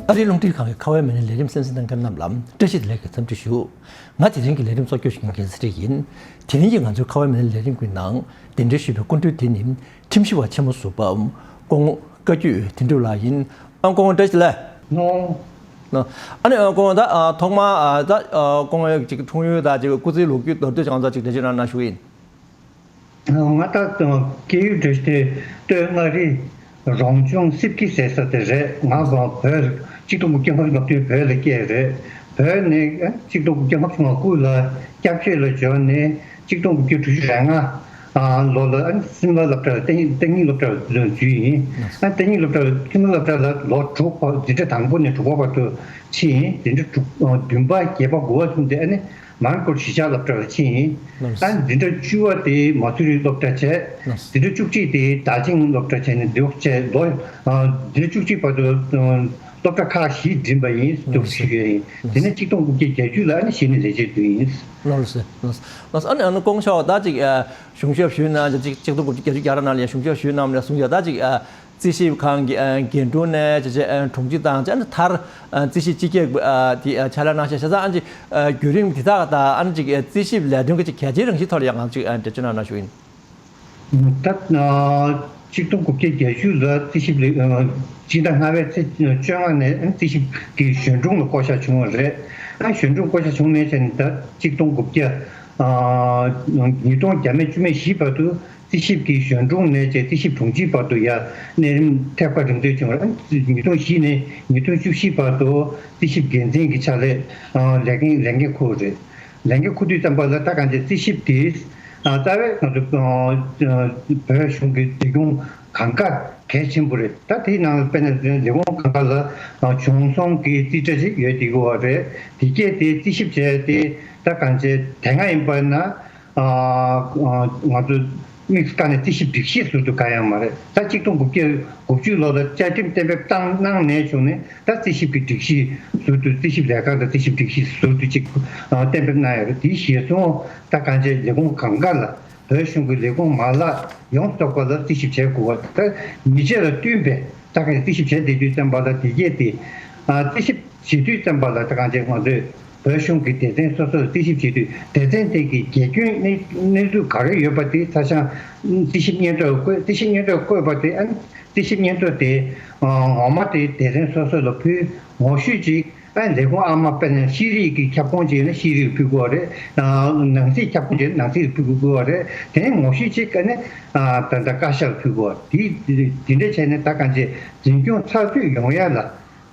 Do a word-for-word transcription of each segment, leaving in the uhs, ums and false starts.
ཨ་རིའི་རླུང་འཕྲིན་ཁང་གི་ཁ་བའི་མི་སྣའི་ལས་རིམ་གསན་གཟིགས་གནང་མཁན་རྣམས་ལ་བཀྲ་ཤིས་བདེ་ལེགས་ཀྱི་འཚམས་འདྲི་ཞུ། ང་དེ་རིང་གི་ལས་རིམ་གཙོ་སྐྱོང་ཞུ་མཁན་རྒྱལ་མཚན་རེ་ཡིན། དེ་རིང་གི་ང་ཚོའི་ཁ་བའི་མི་སྣའི་ལས་རིམ་གྱི་ནང་གདན་འདྲེན་ཞུས་པའི་སྐུ་མགྲོན་དེ་ནི་ཁྲིམས་ཞིབ་པ་ཆེན་མོ་ཟུར་པ་སྐུ་ངོ་བཀའ་བརྒྱུད་དོན་གྲུབ་ལགས་ཡིན། ཨ་སྐུ་ངོ་བཀྲ་ཤིས་བདེ་ལེགས། ཨ་ནི་ཨ་སྐུ་ངོ་ད་ཨ་ཐོག་མར་ཨ་ད་ཨ་སྐུ་ངོ་ཅིག་འཁྲུངས་ཡུལ་དང་ཅིག་སྐུ་ཚེའི་ལོ་རྒྱུས་མདོར་བསྡུས་ཅིག་ང་ཚོ་ཅིག་འགྲེལ་བརྗོད་གནང་ན་ཞུ་གི་ཡིན། ང་ད་སྐྱེས་ཡུལ་འདྲ་ཞིག་དེ་སྟོད་མངའ་རིས་རོང་ཆུང་སིབ་ཀི་ཟེར་ས་དེ་རེད། ང་བོད་གཅིག་སྟོང་དགུ་བརྒྱ་ལྔ་བཅུ་ང་བདུན་བོད་ལ་སྐྱེས་རེད། བོད་ནས་གཅིག་སྟོང་དགུ་བརྒྱ་ལྔ་བཅུ་ང་དགུ་ལ་སྐྱབས་བཅོལ་ལ་འབྱོར་ནས་གཅིག་སྟོང་དགུ་བརྒྱ་དྲུག་ཅུ་རེ་ལྔ་ལོ་ལ་སིམ་ལ་སློབ་གྲྭ་ལ་གཏན་གཏན་ཉིན་སློབ་གྲྭ་ལ་འཛུལ་ཡིན། གཏན་ཉིན་སློབ་གྲྭ་ལ་སིམ་ལ་སློབ་གྲྭ་ལ་ལོ་དྲུག་བར་འཛིན་གྲྭ་དང་པོ་ནས་དྲུག་པ་བར་དུ་ཕྱིན་ཡིན། འཛིན་གྲྭ་དྲུག་བདུན་པ་བརྒྱད་པ་དགུ་པ་གསུམ་དེ་ཨ་ནི་མོན་གྷོ་གཞིས་ཆགས་སློབ་གྲྭ་ལ་ཕྱིན་ཡིན། ལགས། ཨ་འཛིན་གྲྭ་བཅུ་པ་དེ་མ་སུ་རི་སློབ་གྲྭ་བྱས། ལགས། འཛིན་གྲྭ་བཅུ་གཅིག་དེ་དར་ཅིང་སློབ་གྲྭ་བྱས་ནས་འདི་བྱས་ལོ། ཨ་འཛིན་གྲྭ་བཅུ་གཅིག་བར་དུ་སློབ་གྲྭ་ཁག་བཞི་འགྲིམས་པ་ཡིན། ལགས་སོ། འདུག་ཞུ་གི་ཡིན། དེ་ནས་གཅིག་སྟོང་དགུ་བརྒྱ་བརྒྱད་ཅུ་ལ་ཨ་ནི་གཞི་ནས་ལས་བྱེད་བསྡུས་ཡིན། ལགས་སོ། ལགས་སོ། ཨ་ནི་ཨ་ནི་སྐུ་ངོ་མཆོག་ད་ཅིག་ཨ་གཞུང་ཞབས་ཞུས་གནང་། ཅིག་གཅིག་སྟོང་དགུ་བརྒྱ་བརྒྱད་ཅུ་གྱ་གྲངས་ནང་ལ་གཞུང་ཞབས་ཞུས་གནང་ནས་བཟུང་ཡ་ད་ཅིག་ཨ། རྩིས་ཞིབ་ཁང་གི་ཨ་འགན་དྲུང་ནས་བྱས་བྱས་ཨ་དྲུང་ཆེ་དང་བཅས་ནས་མཐར་ཨ་རྩིས་ཞིབ་སྤྱི་ཁྱབ་ཨ་དེ་ཨ་ཕྱག་ལས་གནང་ཤག་བྱས་ཙང་། ཨ་ནི་ཅིག་ཨ་བརྒྱུད་རིམ་དེ་དག་དང་ཨ་ནི་ཅིག་ཨ་རྩིས་ཞིབ་ལས་དོན་གྱི་ཅིག་གལ་ཆེའི་རང་བཞིན་ཐོག་ལ་ཡང་ང་ཚོས་ཨ་འགྲེལ་བརྗོད་གནང་ན་ཞུ་ཡིན། ད་ཨ་གཅིག་སྟོང་དགུ་བརྒྱ་བརྒྱད་ཅུ་ལ་རྩིས་ཞིབ་ལས་ཨ་སྤྱི་ཟླ་ལྔ་པའི་ཚེས་བཅོ་ལྔ་ནས་ཨ་ནི་རྩིས་ཞིབ་ཀྱི་གཞོན་དྲུང་ལ་བསྐོ་བཞག་བྱུང་བ་རེད། ཨ་གཞོན་དྲུང་བསྐོ་བཞག་བྱུང་ནས་བྱས་ནས་ད་གཅིག་སྟོང་དགུ་བརྒྱ་ཨ་ཉིས་སྟོང་བརྒྱ་མེད་བཅུ་མེད་བཞི་བར་དུ། རྩིས་ཞིབ་ཀྱི་གཞོན་དྲུང་ནས་བཅས་རྩིས་ཞིབ་དྲུང་ཆེ་བར་དུ་ཡང་གནས་རིམ་ཐེབས་ཀ་རིམ་འཛེགས་བྱུང་བ་རེད། ཉིས་སྟོང་བཞི་ནས་ཉིས་སྟོང་བཅུ་བཞི་བར་དུ་རྩིས་ཞིབ་འགན་འཛིན་གྱི་ཕྱག་ལས་ལས་འགན་ལས་འགན་འཁུར་བ་རེད། ལས་འགན་འཁུར་དུས་ཙམ་པ་ལ་ད་གང་ཅི་རྩིས་ཞིབ་དེ་རྩ་བའི་ང་ཚོ་བོད་གཞུང་གི་ལས་ཁུངས་གང་ག་གལ་ཆེན་པོ་རེད། ད་དེའི་ནང་ལ་དཔེར་ན་ལས་ཁུངས་གང་ག་ལ་བྱུང་སོང་གི་རྩིས་ཁྲ་ཞིག་ཡོད་བསྡད་ཀྱི་ཡོད་རེད། དེ་གས་དེ་རྩིས་ཞིབ་བྱས་ཏེ་ད་གང་ཅི་དེ་སྔ་ཡིན་པ་ན། ང་ཚོ་དམིགས་བཀར་ནས་རྩིས་ཞིབ་སྒྲིག་གཞི་ཟུར་དུ་གང་ཡང་མ་རེད། ད་གཅིག་སྟོང་དགུ་བརྒྱ་དགུ་བཅུ་ལོ་ལ་བཅའ་ཁྲིམས་གཏན་འབེབས་བཏང་གནང་ནས་བྱུང་ནས་ད་རྩིས་ཞིབ་ཀྱི་སྒྲིག་གཞི་ཟུར་དུ་རྩིས་ཞིབ་ལས་ཁང་དང་རྩིས་ཞིབ་སྒྲིག་གཞི་ཟུར་དུ་གཅིག་གཏན་འབེབས་གནང་ཡོད་རེད། དེའི་གཞིར་བཟུང་ད་གང་ཅི་ལས་ཁུངས་གང་ག་ལ་བོད་གཞུང་གི་ལས་ཁུངས་མ་ལག་ཡོངས་སུ་རྫོགས་པ་ལ་རྩིས་ཞིབ་བྱེད་དགོས་པ་ད་མི་ཆེ་ལ་བསྟུན་པའི་ད་གང་རྩིས་ཞིབ་བྱེད་བསྡད་དུས་ཙམ་པ་ལ་དེ་གས་དེ་རྩིས་ཞིབ་བྱེད་དུས་ཙམ་པ་ལ་ད་གང་ཅི་ང་ཚོས་བོད་གཞུང་གི་སྡེ་ཚན་སོ་སོར་རྩིས་ཞིབ་བྱེད་དུས་སྡེ་ཚན་དེ་གི་དགེ་སྐྱོན་གནས་གནས་ཚུལ་ག་རེ་ཡོད་པ་དེ་ཚ་ཞང་རྩིས་ཞིབ་སྙན་ཐོར་བཀོད། རྩིས་ཞིབ་སྙན་ཐོར་བཀོད་པ་དེ་ཨ་ནི་རྩིས་ཞིབ་སྙན་ཐོར་དེ་ངོ་མ་དེ་སྡེ་ཚན་སོ་སོ་ལ་ཕུལ། ངོ་བཤུས་ཅིག་ཨ་ནི་ལས་ཁུངས་ཨ་མ་དཔེར་ན་ཤེས་རིག་གི་ཁྱབ་ཁོངས་ཅིག་ཡིན་ན་ཤེས་རིག་ཕུལ་དགོས་རེད། ནང་སྲིད་ཁྱབ་ཁོངས་ཅིག་ཡིན་ན་ནང་སྲིད་ཕུལ་དགོས་རེད། དེ་ནས་ངོ་བཤུས་ཅིག་ཨ་ནི་ད་ལྟ་བཀའ་ཤག་ལ་ཕུལ་དགོས་རེད། དེ་དེ་འདྲ་བྱས་ནས་ད་གང་ཅི་འཛིན་སྐྱོང་ཚགས་ཚུད་ཡོང་ཡ་ལ།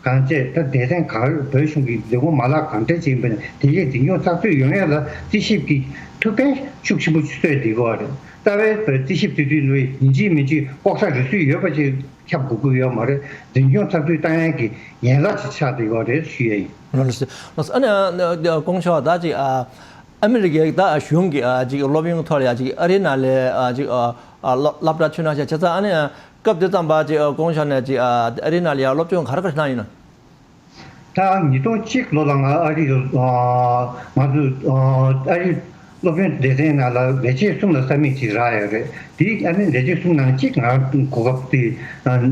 གང་བྱས་ད་སྡེ་ཚན་གང་བོད་གཞུང་གི་ལས་ཁུངས་མ་ལག་གང་འདྲ་ཅིག་ཡིན་པ་ནས་དེ་གའི་འཛིན་སྐྱོང་ཚགས་ཚུད་ཡོང་ཡ་ལ་རྩིས་ཞིབ་ཀྱི་ཐུགས་ཕན་ཤུགས་ཆེན་པོ་གསོས་བསྡད་ཀྱི་ཡོད་རེད། རྩ་བའི་བོད་རྩིས་ཞིབ་ཟེར་དུས་ལོས་ཡིན་གཅིག་མིན་གཅིག་ལྐོག་ཟ་རུལ་སུངས་ཡོད་པ་ཅིག་ཁྱབ་དགོས་ཀྱི་ཡོད་མ་རེད། འཛིན་སྐྱོང་ཚགས་ཚུད་བཏང་ཡ་གི་ཡན་ལག་ཅིག་ཆགས་བསྡད་ཡོད་རེད་ཞུ་ཡ་ཡིན། ལགས་སོ། ལགས་སོ། ཨ་ནི་ཨ་ནི་སྐུ་ངོ་མཆོག་ད་ཅིག་ཨ་ཨ་མི་རི་ཀའི་ད་གཞུང་གི་ཨ་ཅིག་སློབ་ཡོན་ཐོག་ལ་ཡ་ཅིག་ཨ་རིའི་ནང་ལ་ཨ་ཅིག་ཨ་ཨ་སློབ་སློབ་གྲྭ་ཚུད་གནང་ཤག་བྱས་ཙང་། ཨ་ནི་སྐབས་དེ་ཙམ་པ་ཅིག་ཨ་སྐུ་ངོ་མཆོག་ནས་ཅིག་ཨ་ཨ་རིའི་ནང་ལ་ཡ་སློབ་སྦྱོང་ག་རེ་ག་རེ་གནང་ཡོད་ན། ད་ཉིས་སྟོང་གཅིག་ལོ་ལ་ང་ཨ་རི་ཨ་ང་ཚོ་ཨ་ཨ་རི་སློབ་སྦྱོང་སྡེ་ཚན་ནང་ལ་ལས་བྱེད་གསུམ་ལ་ས་མིག་ཅིག་རག་ཡོད་རེད། དེ་ཨ་ནི་ལས་བྱེད་གསུམ་ནང་གཅིག་ང་གོ་སྐབས་དེ་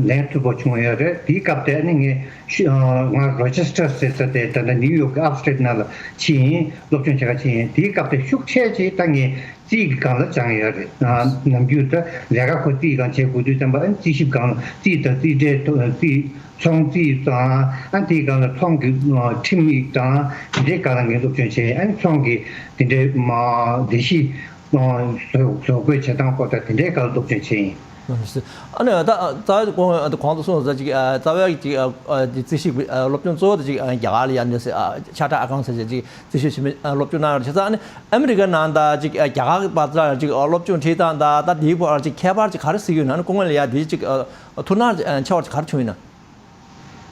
ལེན་ཐུབ་པ་བྱུང་ཡོད་རེད། དེའི་སྐབས་དེ་ཨ་ནི་ངས་ཤུ་ཨ་ང་རོ་ཆེ་སི་ཊར་ཟེར་ས་དེ་ད་ལྟ་ནིའུ་ཡོག་གི་ཨབ་སི་ཊེཊ་ནང་ལ་ཕྱིན་ཡིན། སློབ་སྦྱོང་བྱེད་ག་ཕྱིན་ཡིན། དེའི་སྐབས་དེ་ཤུགས་ཆེ་ཅིག་ད་ངས་རྩིས་ཀྱི་སྒང་ལ་སྦྱངས་ཡོད་རེད། ནམ་རྒྱུན་ད་ལས་ཀ་ཁོ་རྩིས་སྒང་བྱེད་དགོས་དུས་ཙམ་པ་ཨ་ནི་རྩིས་ཞིབ་སྒང་ལ་རྩིས་དང་རྩིས་ཁྲའི་ཐོག་རྩིས་ཚོང་རྩིས་དང་ཨ་ནི་དེའི་སྒང་ལ་ཚོང་གི་ཁྲིམས་ཡིག་དང་དེ་འདྲའི་སྒང་ལ་ངས་སློབ་སྦྱོང་བྱས། ཨ་ནི་ཚོང་གི་དེ་འདྲའི་མ་ལས་གཞི་བཟོ་བཟོ་འགོད་བྱེད་སྟངས་སྐོར་དང་དེ་འདྲའི་སྒང་ལ་སློབ་སྦྱོང་བྱས་ཡིན། ཨ་ནི་ད་རྩ་བའི་གོང་གོང་དུ་གསུངས་ས་ཅིག་རྩ་བའི་ཅིག་རྩིས་ཞིབ་སློབ་སྦྱོང་གཙོ་བོ་དེ་ཅིག་རྒྱ་གར་ལ་ཡ་འདི་ཆ་ཊར་ཨ་ཀའུན་ཊི་ཟེར་ཅིག་རྩིས་ཞིབ་བྱེད་མི་སློབ་སྦྱོང་གནང་ཡོད་རེད། བྱས་ཙང་ཨ་ནི་ཨ་མི་རི་ཀའི་ནང་དང་ཅིག་རྒྱ་གར་གྱི་བར་ལ་ཅིག་སློབ་སྦྱོང་ཁྲིད་སྟངས་དང་ད་དེའི་བར་ཅིག་ཁྱད་པར་ཅིག་ག་རེ་གཟིགས་ཡོད་ན། ཨ་ནི་སྐུ་ངོ་ལ་ཡ་དེའི་ཅིག་ཐུགས་སྣང་ཆེ་བ་ཅིག་ག་རེ་བྱུང་ཡོད་ན།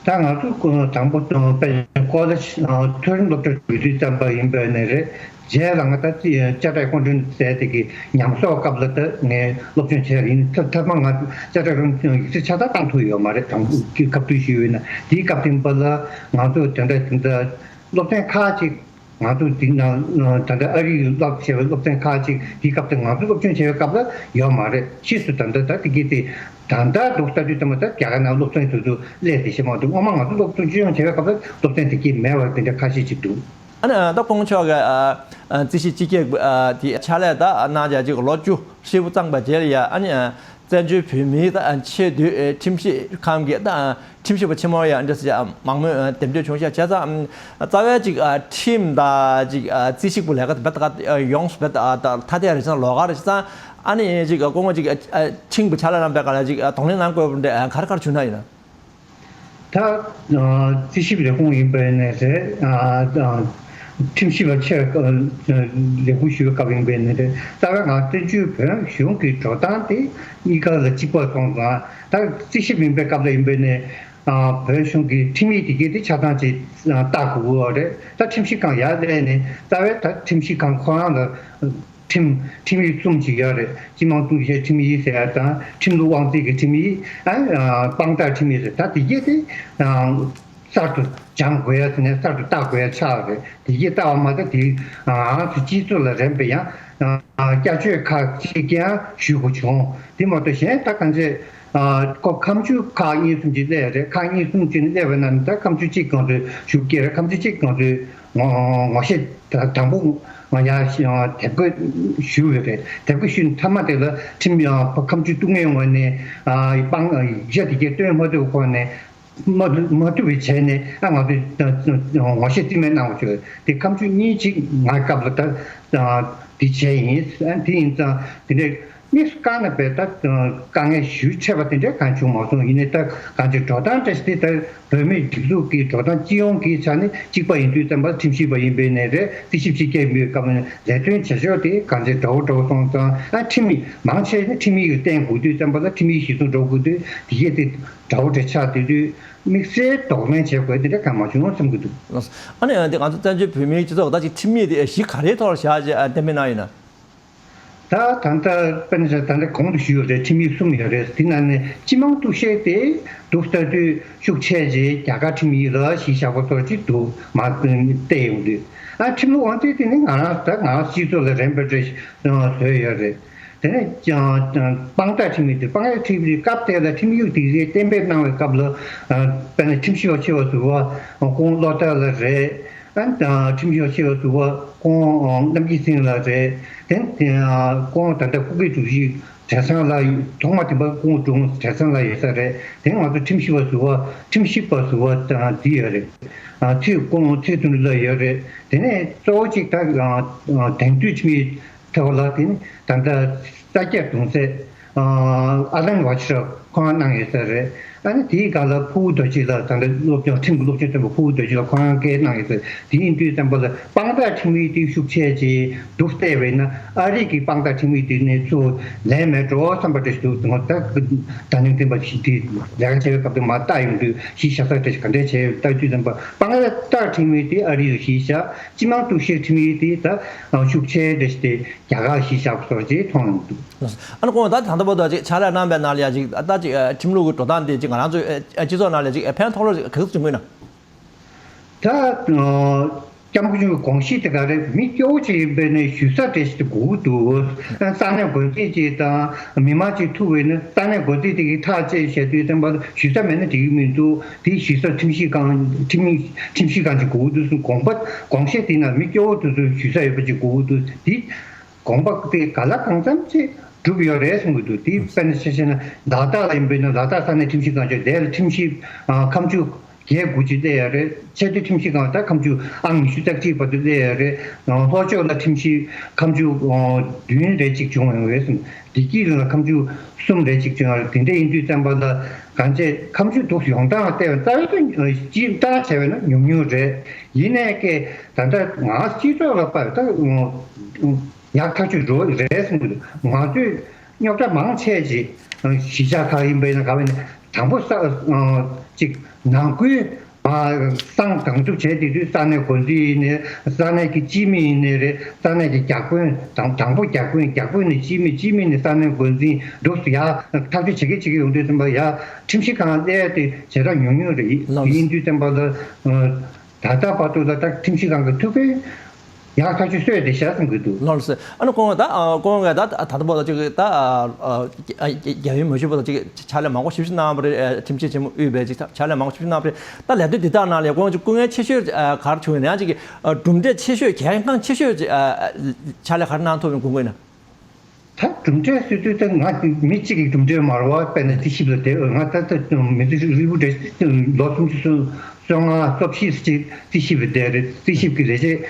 ད་ང་ཚོ་དང་པོ་དཔེ་ཀོ་ལེཇ་མཐོ་རིམ་སློབ་གྲྭ་འགྲོ་དུས་ཙམ་པ་ཡིན་པ་ནས་རེད། རྗེས་ལ་ང་ད་ཅིག་ཅ་ཊར་ཨ་ཀའུན་ཊེན་ཊི་ཟེར་དེ་གི་ཉམས་གསོག་སྐབས་ལ་ད་ངས་སློབ་སྦྱོང་བྱས་ཡིན། ཐ་མ་ང་ཅ་ཊར་ཨ་ཀའུན་ཊེན་ཊི་ཡིག་ཚད་ཆ་ཚང་བཏང་ཐུབ་ཡོད་མ་རེད། དང་པོ་གི་སྐབས་དུས་ཞུས་ཡོད་ན་དེའི་སྐབས་དེ་པ་ལ་ང་ཚོ་དེ་འདྲ་དེ་འདྲ་སློབ་ཚན་ཁག་ཅིག་ང་ཚོ་འདི་ནང་ད་ལྟ་ཨ་རིའི་སློབ་བྱས་པའི་སློབ་ཚན་ཁག་ཅིག་དེའི་སྐབས་དེ་ང་ཚོ་སློབ་སྦྱོང་བྱས་པའི་སྐབས་ལ་ཡོད་མ་རེད། ཕྱིས་སུ་ད་ལྟ་ད་དེ་གི་དེ་ ད་ལྟ་འདུག་ལྟ་དུས་ཙམ་པ་ད་རྒྱ་གར་ནང་སློབ་ཚན་དེ་ཚོ་སླེབས་ཏེ་ཤེས་མ་གཏོགས། སྔོན་མ་ང་ཚོ་སློབ་སྦྱོང་བྱེད་པའི་སྐབས་ལ་སློབ་ཚན་དེ་གས་མེད་པ་དེ་འདྲ་ཁ་ཤས་ཅིག་འདུག། ཨ་ནི་ད་ཀོང་མཆོག་གི་རྩིས་ཞིབ་སྤྱི་ཁྱབ་དེ་ཕྱག་ལས་ད་གནང་བྱས་ཅིག་ལོ་བཅུ་ཧྲིལ་པོ་བརྩམས་པའི་རྗེས་ལ་ཡ། ཨ་ནི་བཙན་བྱོལ་བོད་མིའི་ད་ཆེས་མཐོའི་ཁྲིམས་ཞིབ་ཁང་གི་ད་ཁྲིམས་ཞིབ་པ་ཆེན་མོ་ཡ་འདྲ་ཟེར་མང་མོས་འདེམས་སྤྱོད་བྱུང་ཤག་བྱས་ཙང་། རྩ་བའི་ཅིག་ཁྲིམས་དང་ཅིག་རྩིས་ཞིབ་པུ་ལས་ཀ་དེ་བས་ད་ཡོངས་སུ་བས་ད་ཐ་དད་རེད་ཙང་། ལོགས་ཀ་རེད་ཙང་། ཨ་ནི་ཅིག་སྐུ་ངོ་ཅིག་ཁྲིམས་པ་ཕྱག་ལས་གནང་པའི་སྐབས་ལ་ཅིག་གདོང་ལེན་གནང་དགོས་པ་འདྲ་ག་རེ་ག་རེ་བྱུང་ན་ཡིན་ན། ད་རྩིས་ཞིབ་ལས་ཁུངས་ཡིན་པ་ཡིན་ནའི་རེད། ཁྲིམས་ཞིབ་པ་ཆེད་ལས་ཁུངས་ཞུ་བའི་སྐབས་ཡིན་པ་ཡིན་ནའི་རེད། རྩ་བའི་ང་བཙན་བྱོལ་བོད་གཞུང་གི་འགྲོ་སྟངས་དེ་གཉིས་ཀ་ལ་གཅིག་པ་སོང་ཙང་། ད་རྩིས་ཞིབ་ཡིན་པའི་སྐབས་ལ་ཡིན་པ་ཡིན་ནའི་བོད་གཞུང་གི་ཁྲིམས་ཡིག་དེ་གས་དེ་ཆ་ཚང་ཅིག་ལྟ་དགོས་ཀྱི་ཡོད་རེད། ད་ཁྲིམས་ཞིབ་ཁང་ཡར་སླེབས་ནས་རྩ་བའི་ད་ཁྲིམས་ཞིབ་ཁང་ཁོ་རང་ལ་ཁྲིམས་ཁྲིམས་ཡིག་གསུམ་ཅིག་ཡོད་རེད། སྤྱི་དམངས་གཏུག་བཤེར་ཁྲིམས་ཡིག་ཟེར་ཡ་དང་། ཁྲིམས་ལུགས་དབང་འཛིན་གྱི་ཁྲིམས་ཡིག་ཨ། དཔང་རྟགས་ཁྲིམས་ཡིག་ཟེར། ད་དེ་གས་དེ་གསར་དུ་སྦྱང་དགོས་ཡ་ཟེར་ནས་གསར་དུ་བལྟ་དགོས་ཡ་ཆགས་རེད། དེ་གས་བལྟ་བ་མ་ཟད་དེ་ང་རང་ཚོ་སྤྱི་ཚོགས་ལ་རན་པའི་ཡང་བསྐྱར་བཅོས་ཁག་ཅིག་ཀྱང་ཞུ་དགོས་བྱུང་། དེ་མ་གཏོགས་གཞན་ད་གང་ཅི་ཁོ་ཁ་མཆུ་ཁག་གཉིས་གསུམ་ཅིག་སླེབས་རེད། ཁག་གཉིས་གསུམ་ཅིག་སླེབས་པ་ན་ད་ཁ་མཆུ་གཅིག་གང་ཚོད་ཞུ་གི་རེད། ཁ་མཆུ་གཅིག་གང་ཚོད་ངོ་ངོ་ཤེས་དང་པོ་ང་ཡར་དེབ་འགོད་ཞུས་ཡོད་རེད། དེབ་འགོད་ཞུས་མཐའ་མ་དེ་ལ་ཁྲིམས་ཁ་མཆུ་གཏུག་མཁན་ངོས་ནས་དཔང་ཡིག་ཆ་དེ་གས་སྟོན་མ་ཐུབ་ཁོ་ནས་མ་མ་ཐུབ་པའི་བྱས་ནས། ཨ། ང་ཚོས་ངོ་ཤེས་རྩིས་མེད་གནང་བ་བྱས། དེ་ཁ་མཆུ་གཉིས་ཅིག་ང་སྐབས་ལ་ད་དེ་བྱས་ཡིན། ཨ། དེ་ཡིན་ཙང་དེ་འདྲའི་དམིགས་སུ་བཀར་ནས་བས་ད་དཀའ་ངལ་ཞེ་པོ་འཕྲད་པ་དེ་འདྲ་གང་བྱུང་མ་སོང་། ཡིན་ནའི་ད་གང་ཅི་འགྲོ་སྟངས་བཀྲ་ཤིས་དེ་ད་བོད་མིའི་སྒྲིག་འཛུགས་ཀྱི་འགྲོ་སྟངས་སྤྱི་ཡོངས་ཀྱི་ཆ་ནས་གཅིག་པ་ཡིན་དུས་ཙམ་པ་ཁྲིམས་ཞིབ་པ་ཡིན་པའི་ནས་རེད། རྩིས་ཞིབ་སྤྱི་ཁྱབ་ཡིན་པའི་སྐབས་ནས་ལས་དོན་བྱེད་ཕྱོགས་དེ་གང་ཅི་འདྲ་བོ་འདྲ་བོ་སོང་ཙང་། ཨ། ཁྲིམས་ཡིག་མང་ཆེ་ནས་ཁྲིམས་ཡིག་བསྟེན་དགོས་དུས་ཙམ་པ་ལ་ཁྲིམས་ཡིག་གཞིར་བཟུང་འགྲོ་དགོས་དུས་དེ་གས་དེ་འདྲ་བོ་འདྲ་ཆགས་དེ་དུས་དམིགས་བསལ་གདོང་ལེན་བྱེད་དགོས་དེ་འདྲ་གང་མ་བྱུང་བསམ་གྱི་འདུག། ཨ་ནི་དེ་ང་ཚོ་བཙན་བྱོལ་བོད་མིའི་སྤྱི་ཚོགས་ད་ཅིག་ཁྲིམས་ཡིག་དེ་གཞི་ག་རེའི་ཐོག་ལ་བཞག་ཅེས་གཏན་འབེབས་གནང་ཡོད་ན། ད་ད་ལྟ་དཔེར་ན་ཆ་ད་ལྟ་གོང་དུ་ཞུས་ཡོད་རེད། ཁྲིམས་ཡིག་གསུམ་ཡོད་རེད། དེ་ནང་ནས་སྤྱི་དམངས་གཏུག་བཤེར་དེ་འདུག་ལྟ་དུས་ཤུགས་ཆེ་ཆེ་རྒྱ་གར་ཁྲིམས་ཡིག་ལ་གཞི་བཞག་པ་ཚོར་ཅིག་འདུག་མ་བལྟས་ཡོང་དུས། ཨ། ཁྲིམས་ལུགས་དབང་འཛིན་དེ་ནི་ང་རང་ད་ང་རང་སྤྱི་ཚོགས་ལ་རན་པ་འདྲ་བཟོས་ཡོད་རེད། དེ་ནས་ཀྱང་དཔང་རྟགས་ཁྲིམས་ཡིག་དེ། དཔང་རྟགས་ཁྲིམས་ཡིག་སྐབས་དེ་ལ་ཁྲིམས་ཡིག་དེ་གཏན་འབེབས་གནང་བའི་སྐབས་ལ། ཨ། དཔེར་ན་ཁྲིམས་ཞིབ་པ་ཆེ་བ་ཟུར་པ་སྐུ་ངོ་བློ་ཐར་ལགས་རེད། ཨ། ཁྲིམས་ཞིབ་པ་ཆེ་བ་ཟུར་པ་སྐུ་ངོ་རྣམ་རྒྱལ་སེང་ལགས་རེད། དེ་ནས་སྐུ་ངོ་ད་ལྟ་སྐུ་སྒེར་དྲུང་ཆེ་བགྲེས་གཙང་ལགས། ཐོག་མ་དེ་པ་སྐུ་ངོ་དྲུང་བགྲེས་གཙང་ལགས་ཡོད་ས་རེད། དེ་ནས་ང་ཚོ་ཁྲིམས་ཞིབ་པ་ཟུར་པ། ཁྲིམས་ཞིབ་པ་ཟུར་པ་དེ་ཡོད་རེད། ཨ། ཚེ་སྐུ་ངོ་ཚེ་བརྟན་ལགས་ཡོད་རེད། དེ་ནས་གཙོ་བོ་གཅིག་ད་དེང་དུས་ཁྲིམས་ཡིག་ཐོག་ལ་དེ་ནི་ད་ལྟ་ས་སྐྱ་གདུང་སྲས་ཨ་ལན་ཝ་ཆི་ར་ཁོང་གནང་ཡོད་ས་རེད། ཨ་ནི་དེའི་སྒང་ལ་ཕུ་བོ་རྡོ་རྗེ་ལགས། ད་ལྟ་སློབ་སྦྱོང་ཁྲིམས་ཀྱི་སློབ་སྦྱོང་ཐོན་པ་ཕུ་བོ་རྡོ་རྗེ་ལགས་ཁོང་རང་སྐད་གནང་ཡོད་ས་རེད། དེ་ཡིན་དུས་ཙམ་པ་ལ་དཔང་རྟགས་ཁྲིམས་ཡིག་དེ་ཤུགས་ཆེ་ཆེ་འདུག་བལྟས་པས་ན། ཨ་རི་གི་དཔང་རྟགས་ཁྲིམས་ཡིག་དེ་ནས་ཚུར་ལེན་མེད་འགྲོ་བསམ་པ་འདྲ་ཞིག་འདུག། ད་ད་ནིང་བསྟན་པ་ཞིག་དེ་ལས་ཀ་བྱེད་པའི་སྐབས་དུ་མ་བལྟ་ཡོང་དུས་གཞི་བཞག་ས་འདྲ་ཞིག་ག་འདྲས་བྱས་ཡོད་བལྟ་དུས་ཙམ་པ། དཔང་རྟགས་ཁྲིམས་ཡིག་དེ་ཨ་རི་ལ་གཞི་བཞག། སྤྱི་དམངས་གཏུག་བཤེར་ཁྲིམས་ཡིག་དེ་ད་ཤུགས་ཆེ་འདྲ་ཞིག་དེ་རྒྱ་གར་གཞི་བཞག་པ་ཚོར་ཅིག་མཐོང་ཡོང་འདུག། ཨ་ནི་སྐུ་ངོ་ད་ད་ལྟ་བར་དུ་ཅིག་ཕྱག་ལས་གནང་པའི་ནང་ལ་ཡ་ཅིག་ད་ཅིག་ཁྲིམས་ལུགས་ཀྱི་འགྲོ་སྟངས་དེ་ཅིག་ང་རང་ཚོའི་སྤྱི་ཚོགས་ནང་ལ་ཅིག་ཕན་ཐོགས་ལོ་ག་ཚོད་བྱུང་ཡོད་ན། ད་སྐྱབས་མགོན་ཆེན་པོའི་དགོངས་གཞི་དེ་ག་རེ། མི་སྐྱོ་བོ་ཅིག་ཡིན་པས་ནས་ཞུ་ས་འདྲ་ཞིག་དགོས་ཀྱི་འདུག། ས་གནས་འགོ་འཛིན་ཅིག་དང་མི་མང་ཅིག་ཐུག་པས་ན་ས་གནས་འགོ་འཛིན་དེ་གིས་ཐག་བཅད་བྱས་དུས་ཙམ་པ་ཞུ་ས་མེད་ན་འགྲིག་གི་མི་འདུག། དེ་ཞུ་ས་ཁྲིམས་ཞིབ་ཁང་། ཁྲིམས་ཁྲིམས་ཞིབ་ཁང་ཅིག་དགོས་ཀྱི་འདུག་གསུངས། དགོངས་པ་དགོངས་བཞེད་དེ་ན་མི་སྐྱོ་བོ་དེ་ཚོ་ཞུ་ས་ཡོད་པ་ཅིག་དགོས་ཀྱི་འདུག། དེ་དགོངས་པ་དེ་ག་ལ་གང་འཚམ་ཅིག་གྲུབ་ཡོད་རེད་གསུང་གི་འདུག། དེ་དཔེར་ན་ཆ་བཞག་ན་ལ་དྭགས་ལ་ཡིན་པས་ན་ལ་དྭགས་ས་གནས་ཁྲིམས་ཞིབ་ཁང་ཅིག་དེ་ལ་ཁྲིམས་ཞིབ་ཨ་ཁ་མཆུ་བརྒྱད་དགུ་ཅིག་སླེབས་ཡོད་རེད། ཆེས་མཐོའི་ཁྲིམས་ཞིབ་ཁང་ད་ཁ་མཆུ་ཨང་ཉི་ཤུ་རྩ་གཅིག་བར་དུ་སླེབས་ཡོད་རེད། ལྷོ་ཕྱོགས་ལ་ཁྲིམས་ཞིབ་ཁ་མཆུ་བདུན་རེ་གཅིག་བྱུང་ཡོད་རེད་གསུངས། བདེ་སྐྱིད་ལ་ཁ་མཆུ་གསུམ་རེ་གཅིག་བྱུང་ཡོད་རེད། དེ་འདྲ་ཡིན་དུས་ཙམ་པ་ལ་གང་ཅི་ཁ་མཆུ་འདུག་ཡོང་སྟངས་ལ་བལྟས་པ་རྩ་བའི་སྤྱིར་བཏང་བྱས་པས་ན་ཉུང་ཉུང་རེད། ཡིན་ནའི་ཀྱེ་ད་ལྟ་ང་སྤྱི་ཚོགས་ལ་དཔག་ད་ཡག་ཐག་ཆོད་འགྲོ་རེད་གསུངས་འདུག། ང་ཚོས་རྙོག་དྲ་མང་ཆེ་ཅིག་གཞིས་ཆགས་ཁག་ཡིན་པས་ན་ག་བས་ན་དང་པོ་ས་ཅིག་ནང་ཁུལ་སང་གང་ཐུབ་བྱས་དེ་དུས་ས་གནས་འགོ་འཛིན་ཡིན་ནའི་ས་གནས་ཀྱི་སྤྱི་མི་ཡིན་ནའི་རེད། ས་གནས་ཀྱི་བརྒྱ་དཔོན་དང་དང་པོ་བརྒྱ་དཔོན། བརྒྱ་དཔོན་ནས་སྤྱི་མི། སྤྱི་མི་ནས་ས་གནས་འགོ་འཛིན་འདུག་ཡ་ཐག་གཅོད་བྱེད་ཀྱི་བྱེད་ཀྱི་ཡོང་དུས་ཙམ་པ་ཡ་ཁྲིམས་ཞིབ་ཁང་སླེབས་ཏེ་བྱེ་བྲག་ཉུང་ཉུང་རེད། ལགས། ཡིན་དུས་ཙམ་པ་ལ་ད་ལྟ་བར་དུ་ལ་ད་ཁྲིམས་ཞིབ་ཁང་གི་ཐུགས་ཕན་ ཡག་ཐག་ཆོད་བཟོས་བསྡད་ཤག་བསམ་གྱི་འདུག་ལགས་སོ། ཨ་ནི་སྐུ་ངོ་ད་ཨ་སྐུ་ངོ་ད་ད་ལྟ་བར་དུ་ཅིག་ད་ཨ་ཨ་རྒྱ་ཡུལ་མི་ཤུགས་བར་དུ་ཅིག་ཕྱག་ལས་མང་པོ་ཞེ་པོ་ཅིག་གནང་བ་རེད། ཨ་ཁྲིམས་ཆད་ཆེན་མོ་དབུས་པའི་ཅིག་ཕྱག་ལས་མང་པོ་ཞེ་པོ་ཅིག་གནང་བ་རེད། ད་ལས་དོན་འདི་དག་ནང་ལ་སྐུ་ངོ་ཅིག་སྐུ་ངལ་ཆེ་ཤོས་ཨ་ག་རེ་བྱུང་ཡོད་ན། ཡང་ཅིག་ཨ་གྲུབ་འབྲས་ཆེ་ཤོས་གལ་འགངས་ཆེ་ཤོས་ཅིག་ཨ་ཕྱག་ལས་ག་རེ་གནང་ཐུབ་ཡོད་དགོངས་ཀྱི་ཡོད་ན། ད་གྲུབ་འབྲས་ཟེར་དུས་ད་ང་མི་གཅིག་གི་གྲུབ་འབྲས་མ་རེད་བ། དཔེར་ན་རྩིས་ཞིབ་ལ་བསྡད། ང་ད་ལྟ་མི་ཚེ་རིལ་བུ་འདྲ་ལོ་སུམ་ཅུ་སོ་ལྔ་སོ་བཞི་ཅིག་རྩིས་ཞིབ་ལ་བསྡད་རེད། རྩིས་ཞིབ་ཀྱི་ལས་བྱེད་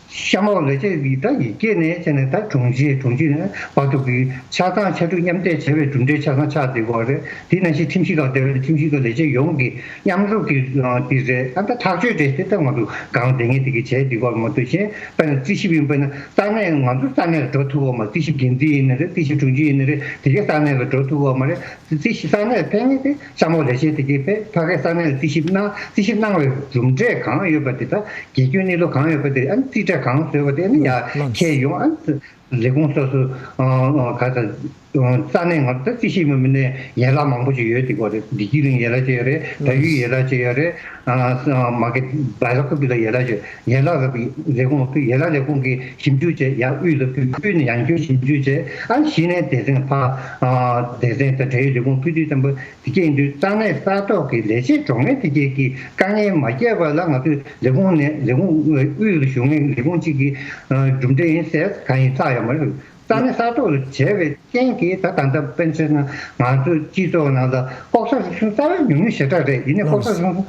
གཤམ་འོག་ལས་བྱེད་ཀྱི་ད་ཡི་གེ་ནས་བྱས་ནས་ད་དྲུང་ཆེ་དྲུང་ཆེ་ནས་བར་དུ་གི་ཆ་ཚང་ཆ་འགྲིག་མཉམ་འདེགས་བྱས་པའི་གྲུབ་འབྲས་ཆ་ཚང་ཆགས་བསྡད་ཡོད་རེད། དེ་ནང་བཞིན་ཁྲིམས་ཞིབ་ཁང་བསྡད་པའི་ཁྲིམས་ཞིབ་ཁང་ལས་བྱེད་ཡོངས་ཀྱི་མཉམ་རུབ་ཀྱི་ཨ་དེ་རེད། ཨ་ད་ཐག་གཅོད་རེད་དེ། ད་ང་ཚོ་སྒང་སྡེ་ངེས་དེ་གི་བྱས་བསྡད་ཡོད་མ་གཏོགས་གཞན་དཔེར་ན་རྩིས་ཞིབ་ཡིན་པ་ན་ས་གནས་ང་ཚོ་ས་གནས་ལ་འགྲོ་ཐུབ་ཡོད་མ་རེད། རྩིས་ཞིབ་འགན་འཛིན་ཡིན་ན་རེད། རྩིས་ཞིབ་དྲུང་ཆེ་ཡིན་ན་རེད། དེ་གའི་ས་གནས་ལ་འགྲོ་ཐུབ་ཡོད་མ་རེད། རྩིས་ཞིབ་ས་གནས་ལ་ཕེབས་མཁན་དེ་གཤམ་འོག་ལས་བྱེད་དེ་གའི་ཕེབས། ཕ་གའི་ས་གནས་ལ་རྩིས་ཞིབ་གནང་། རྩིས་ཞིབ་གནང་བའི་གྲུབ་འབྲས་གང་ཡོད་པ་དེ་དང་། དགེ་སྐྱོན་གནས་ལུགས་གང་ཡོད་པ་དེ། ཨ་ནི་རྩིས་ཁྲ་གང་བཟོས་པ་དེ་ནི་ཡར་ལགས། འཁྱེར་ཡོང་། ཨ་ནི་ལས་ཁུངས་སོ་སོ་ཨ་ག་ས་ས་གནས་ང་ཚོ་རྩིས་ཞིབ་མི་སྣའི་ཡན་ལག་མང་པོ་ཞིག་ཡོད་དེ་གོ་རེད། བདེ་སྐྱིད་གླིང་ཡན་ལག་ཅིག་ཡོད་རེད། བལ་ཡུལ་ཡན་ལག་ཅིག་ཡོད་རེད། ཨ་མ་གི་སྦེལ་ཀོབ་ལ་ཡན་ལག་ཅིག་ཡན་ལག་ལ་ཡན་ལག་ལས་ཁུངས་ཀྱི་ཞིབ་འཇུག་བྱས། ཡར་དབུས་ལ་ཕུལ། དབུས་ནས་ཡང་བསྐྱར་ཞིབ་འཇུག་བྱས། ཨ་གཞི་ནས་སྡེ་ཚན་ཕར་ཨ་སྡེ་ཚན་དང་འབྲེལ་ཡོད་ལས་ཁུངས་ཕུལ་དུས་ཙམ་པ། དེ་གས་ཡིན་དུས་ས་གནས་ས་ཐོག་གི་ལས་བྱེད་འགྲོ་མཁན་དེ་གས་ཀྱིས་དཀའ་ངལ་མ་བརྒྱབ་པ་ལ་ང་ཚོས་ལས་ཁུངས་ནས་ལས་ཁུངས་དབུས་ལ་བཞུགས་མཁན་ལས་ཁུངས་གཅིག་གི་ཨ་གྲུབ་འབྲས་ཡིན་ཟེར་གང་ཡིན་ཚར་ཡོད་མ་རེད། ས་གནས་ས་ཐོག་ལ་བྱས་པའི་རྐྱེན་གྱིས་ད་ད་ལྟ་དཔེར་ན་ཆ་བཞག་ན་ང་ཚོའི་སྤྱི་ཚོགས་ནང་ལ་ལྐོག་ཟ་རུལ་སུངས་རྩ་བའི་ཉུང་ཉུང་ཞེ་དྲག་རེད། ཡིན་ནའི་ལྐོག་ཟ་རུལ་སུངས་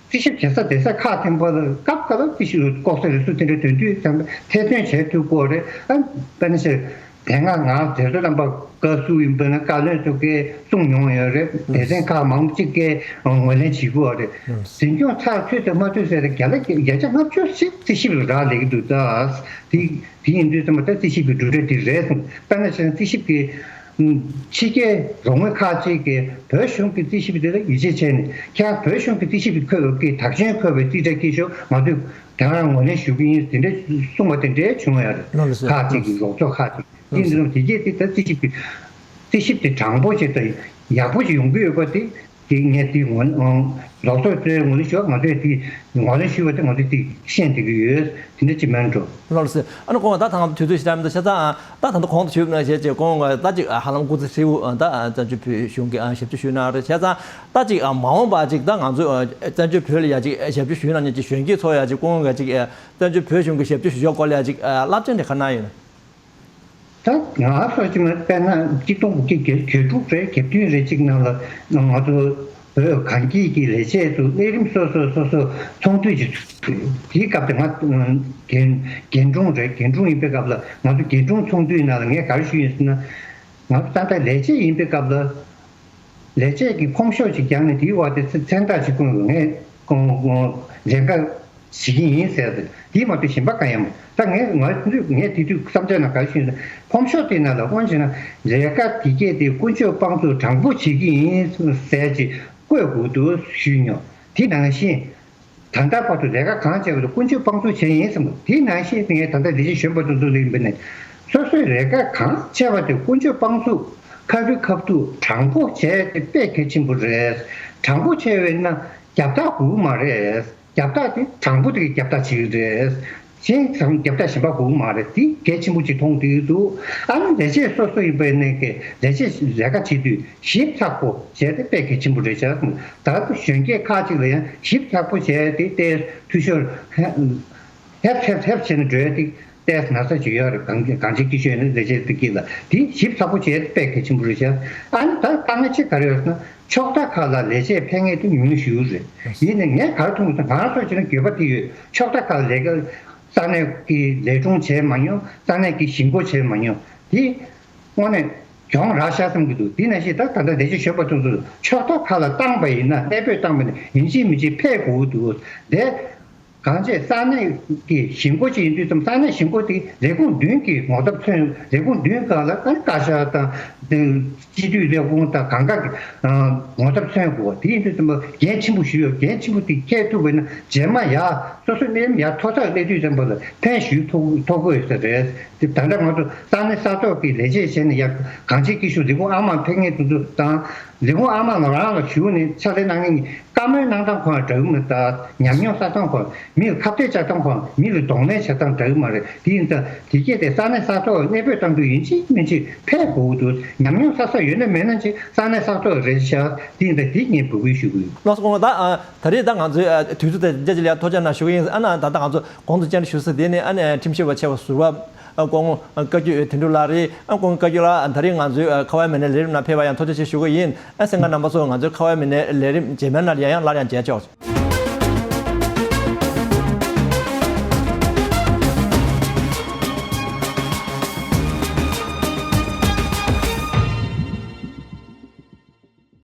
རྩིས་ཞིབ་བྱེད་ས་བསྡད་ས་ཁག་ཐེམ་པ་ལ་སྐབས་འགའ་ལ་རྩིས་ཞིབ་ལྐོག་ཟ་རུལ་སུངས་དེ་འདྲའི་དོན་དུས་ཙམ་ཐེར་འདོན་བྱེད་ཐུབ་ཀྱི་ཡོད་རེད། ཨ་དཔེར་ན་ཆ་དེ་སྔ་ང་མཛད་གཙོ་རྣམ་པ་བཀའ་ཟུར་ཡིན་པ་ན་བཀའ་བློན་ཚོ་གིས་གསུངས་མྱོང་ཡོད་རེད། སྡེ་ཚན་ཁག་མང་པོ་ཅིག་གིས་ངོས་ལེན་བྱེད་ཀྱི་ཡོད་རེད། འཛིན་སྐྱོང་ཚར་ཚུད་དང་མ་ཚུད་ཟེར་བརྒྱ་ལ་བརྒྱ་ཆ་ལྔ་བཅུ་ཞིག་རྩིས་ཞིབ་ལ་རག་ལས་ཀྱི་འདུག་ད་དེ་དེ་ཡིན་དུས་ཙམ་པ་ད་རྩིས་ཞིབ་ཀྱི་གྲུབ་འབྲས་དེ་རེད་གསུངས། དཔེར་ན་བྱས་ན་རྩིས་ཞིབ་ཀྱི་ཕྱི་རྒྱལ་རོགས་དངུལ་ཁག་ཅིག་གིས་བོད་གཞུང་གི་རྩིས་ཞིབ་དེ་ལ་ཡིད་ཆེས་བྱས་ནས། ཁྱེད་རང་བོད་གཞུང་གི་རྩིས་ཞིབ་ཀྱི་ཁོས་ཀྱི་དག་ཆེན་ཁོས་པའི་རྩིས་ཁྲ་སྐྱེལ་ཤོག་ང་ཚོས་དེ་རང་ངོས་ལེན་ཞུ་གི་ཡིན་ཟེར་དེ་འདྲ་གསུངས་པ་དེ་འདྲའི་བྱུང་ཡོད་རེད། ལགས་སོ། ཁག་ཅིག་གི་རོགས་ཚོགས་ཁག་ཅིག་དེ་འདི་ལ་དེ་རྗེས་དེ་ལྟར་རྩིས་ཞིབ་ཀྱི་རྩིས་ཞིབ་དེ་དྲང་པོ་ཞིག་དང་ཡག་པོ་ཞིག་ཡོང་གི་ཡོད་པ་དེ། དེ་ངས་དེ་ངོ་ལོག་སོགས་ཚོའི་ངོ་ལེན་ཞུ་བ། ང་ཚོས་དེ་ངོ་ལེན་ཞུ་བ་དེ་ང་ཚོས་དེ་ཤེས་བསྡད་ཀྱི་ཡོད། དེ་འདྲ་ཅིག་མིན་འགྲོ། ལགས་སོ། ཨ་ནི་སྐུ་ངོ་ད་ཐང་དུས་ཚོད་ཞིག་ད་མི་འདུག་བྱས་ཙང་ད་ད་ལྟ་གོང་དུ་ཞུས་པ་ནང་བཞིན་བྱས་སྐུ་ངོ་ད་ཅིག་ཧ་ལམ་སྐུ་ཚེ་ཧྲིལ་བོ་ད་བཙན་བྱོལ་བོད་གཞུང་གི་ཞབས་ཕྱི་ཞུས་གནང་རེད། བྱས་ཙང་ད་ཅིག་མ་འོངས་པ་ཅིག་ད་ང་ཚོ་བཙན་བྱོལ་བོད་ལ་ཡ་ཅིག་ཞབས་ཕྱི་ཞུས་གནང་མཁན་ཅིག་གཞོན་སྐྱེས་ཚོ་ཡ་ཅིག་སྐུ་ངོ་ག་ཅིག་བཙན་བྱོལ་བོད་གཞུང་གི་ཞབས་ཕྱི་ཞུ་ཕྱོགས་སྐོར་ལ་ཡ་ཅིག་བསླབ་བྱ་འདི་ག་གནང་ཡོད་ན། ད་ང་སོགས་ཀྱི་མ་དཔེར་ན་གཅིག་སྟོང་དགུ་བརྒྱ་གྱ་དྲུག་རེད། གྱ་བདུན་རེད། གཅིག་ནང་ལ་ང་ཚོ་བོད་གངས་སྐྱིད་ཀྱི་ལས་བྱེད་ཚོ་གནས་རིམ་སོ་སོ་སོ་སོ་ཚོགས་འདུ་ཅིག་ཚུགས། དེའི་སྐབས་དེ་ང་རྒན་རྒན་དྲུང་རེད། རྒན་དྲུང་ཡིན་པའི་སྐབས་ལ་ང་ཚོ་རྒན་དྲུང་ཚོགས་འདུའི་ནང་ལ་ངས་ག་རེ་ཞུས་ཡིན་ཟེར་ན། ང་ཚོ་ད་ལྟ་ལས་བྱེད་ཡིན་པའི་སྐབས་ལ། ལས་བྱེད་ཀྱི་ཁོམ་ཤོག་ཅིག་བརྒྱབ་ནས་དེའི་འོག་དེ་མཚན་རྟགས་ཅིག་བསྐུར་ནས་ངས་ལས་ཀ་བྱེད་ཀྱི་ཡིན་ཟེར་ཏེ། དེ་མ་གཏོགས་གཞན་པ་གང་ཡང་མ། ད་ངས་ང་ཚོས་ངས་དེ་དུས་བསམ་འཆར་ནང་ག་རེ་ཞུས་ན། ཁོམ་ཤོག་དེ་ནང་ལ་དབང་བྱས་ན་ལས་ཀ་དེ་གས་དེ་ཀུན་སྤྱོད་དཔང་བཙུགས་དྲང་པོ་བྱེད་ཀྱི་ཡིན་ཟེར་ཅིག་བཀོད་དགོས་འདུག་ཞུས་མྱོང་། དེ་ནང་བཞིན། ད་ལྟ་བར་དུ་ལས་ཀ་གང་བྱས་པ་དེ་ཀུན་སྤྱོད་དཔང་བཙུགས་བྱས་ཡིན་ཟེར་མོ། དེ་ནང་བཞིན་ངས་ད་ལྟ་ལས་བྱེད་གཞོན་པ་དེ་ཚོ་ལ་ཡིན་པ་ནས། སོ་སོའི་ལས་ཀ་གང་བྱས་པ་དེ་ཀུན་སྤྱོད་དཔང་བཙུགས་ཁ་ཕྱི་ཁ་ཐུག་དྲང་པོ་བྱས་ཏེ་དཔེ་གལ་ཆེན་པོ་རེད། དྲང་པོ་བྱས་པས་ན་རྒྱབ་རྟགས་དགོས་མ་རེད། རྒྱབ་རྟགས་དེ་དྲང་པོ་དེ་གི་རྒྱབ་རྟགས་བྱེད་ཀྱི་རེད། གཞན་ཚང་རྒྱབ་རྟགས་གཞན་པ་དགོས་མ་རེད། དེ་གལ་ཆེན་པོ་ཅིག་མཐོང་དུས་འདུག་ཨ་ནི་ལས་བྱེད་སོ་སོ་ཡིན་པའི་ནས་ཀྱི་ལས་བྱེད་ལས་ཀ་བྱེད་དུས་ཞིབ་ཚགས་པོ་བྱས་ཏེ་དཔེ་གལ་ཆེན་པོ་རེད་ཤག་ད་གཞོན་སྐྱེས་ཁག་ཅིག་ལ་ཡང་ཞིབ་ཚགས་པོ་བྱས་ཏེ་ཏེ་འཐུས་ཤོར་ཧེབ་ཧེབ་ཧེབ་བྱས་ནས་འགྲོ་ཡ་དེ་ཏེ་ན་ཚ་ཅིག་ཡོད་རེད། གང་གང་ཅི་སྐྱིད་ཤོས་ནི་ལས་བྱེད་དེ་གྱིས་ལ་དེ་ཞིབ་ཚགས་པོ་བྱས་ཏེ་དཔེ་གལ་ཆེན་པོ་རེད་ཤག་ཨ་ནི་ད་དཀའ་ངལ་ཅིག་ག་རེ་ཡོད་ཟེར་ན། ཕྱོགས་མཐའ་ཁག་ལ་ལས་བྱེད་ཕེབས་མཁན་དེ་ཉུང་ཉུང་ཞིག་རེད། ཡིན་ནའི་ངས་ག་རེ་མཐོང་སོང་། ང་རང་ཚོ་བྱས་ན་འགྱོད་པ་དེ་ཡོད། ཕྱོགས་མཐའ་ཁག་ལས་ཀ་ས་གནས་ཀྱི་ལས་དྲུང་བྱས་མ་མྱོང་། ས་གནས་ཀྱི་གཞིས་འགོ་བྱས་མ་མྱོང་། དེ་དངོས་གནས་གྱོང་རག་ཤག་བསམ་གྱི་འདུག་དེ་ནང་བཞིན་ད་ད་ལྟ་ལས་བྱེད་གཞོན་པ་ཚོ་ཚོ་ཕྱོགས་མཐའ་ཁག་ལ་བཏང་པ་ཡིན་ན། གནས་སྤོས་བཏང་པ་ཡིན་ན་ཡིན་གཅིག་མིན་གཅིག་ཕེབས་དགོས་ཀྱི་འདུག་དེ་གང་བྱས་ས་གནས་ཀྱི་གཞིས་འགོ་ཅིག་ཡིན་དུས་ཙམ་ས་གནས་གཞིས་འགོ་དེ་ལས་ཁུངས་བདུན་གྱི་ངོ་ཐབ་མཚོན། ལས་ཁུངས་བདུན་སྒང་ལ་ཨ་ནི་བཀའ་ཤག་དང་དེ་སྤྱི་འཐུས་ལས་ཁུངས་དང་གང་ག་གི་ངོ་ཐབ་མཚོན་དགོས། དེ་ཡིན་དུས་ཙམ་པ་འགན་ཆེན་པོ་ཞིག་ཡོད། འགན་ཆེན་པོ་དེ་འཁྱེར་ཐུབ་པ་ཡིན་ན་རྗེས་མ་ཡ་སོ་སོའི་གནས་རིམ་ཡར་མཐོ་ཚད་སླེབས་དུས་ཙམ་པ་ལ་ཕན་ཞུ་ཐུབ་ཐུབ་ཀྱི་ཡོད་ས་རེད། དེ་ད་ལྟ་ང་ཚོ་ས་གནས་ས་ཐོག་གི་ལས་བྱེད་བྱས་ནས་ཡ་གངས་ཅན་སྐྱིད་གཤོངས་ལས་ཁུངས་ཨ་མ་ཕེབས་མཁན་དེ་ཚོ་དང་། ལས་ཁུངས་ཨ་མ་ང་རང་ལ་ཞུགས་ནས་ཕྱག་ལས་གནང་མཁན་ བཀའ་མོལ་གནང་སྟངས་ཁོ་ཡང་འདྲ་གི་མི་འདུག་ཉམས་མྱོང་བསགས་སྟངས་ཁོ་མི་ལ་ཁ་གཏད་བཅག་སྟངས་ཁོ་མི་ལ་གདོང་ལེན་བྱེད་སྟངས་འདྲ་གི་མ་རེད། དེ་ཡིན་ཙང་དེ་སྐད་དེ་ས་གནས་ས་ཐོག་གནས་སྤོས་གཏོང་རྒྱུ་ཡིན་གཅིག་མིན་གཅིག་ཕེབས་དགོས་ཀྱི་འདུག་ཉམས་མྱོང་བསགས་ས་ཡོད་ན་མེད་ན་གཅིག་ས་གནས་ས་ཐོག་རེད་ཤག་དེ་ཡིན་ཙང་དེ་ངས་འབོད་སྐུལ་ཞུ་གི་ཡོད། ལགས་སོ། སྐུ་ངོ། ད་ཨ་ད་རེས་ད་ང་ཚོའི་ཨ་དུས་ཚོད་དེ་རྒྱ་ཆེ་ལ་ཐུགས་རྗེ་གནང་ཞུ་གི་ཡིན། ཨ་ན་ད་ལྟ་ང་ཚོ་གོང་དུ་བཅར་འདྲི་ཞུ་ས་དེ་ནི་ཨ་ནི་ཁྲིམས་ཞིབ་པ་ཆེ་བ་ཟུར་པ་ཨ་སྐུ་ངོ་ཨ་བཀའ་བརྒྱུད་དོན་གྲུབ་ལགས་རེད། ཨ་སྐུ་ངོ་བཀའ་བརྒྱུད་ལགས། ཨ་ད་རེས་ང་ཚོའི་ཨ་ཁ་བ་མི་ནས་ལས་རིམ་ནང་ཕེབས་པ་ཡང་ཐུགས་རྗེ་ཆེ་ཞུ་གི་ཡིན། ཨ་གསན་མཁན་རྣམ་པ་ཚོ་ང་ཚོའི་ཁ་བ་མི་ནས་ལས་རིམ་རྗེས་མའི་ནང་ལ་ཡང་སླར་ཡང་མཇལ་ཆོག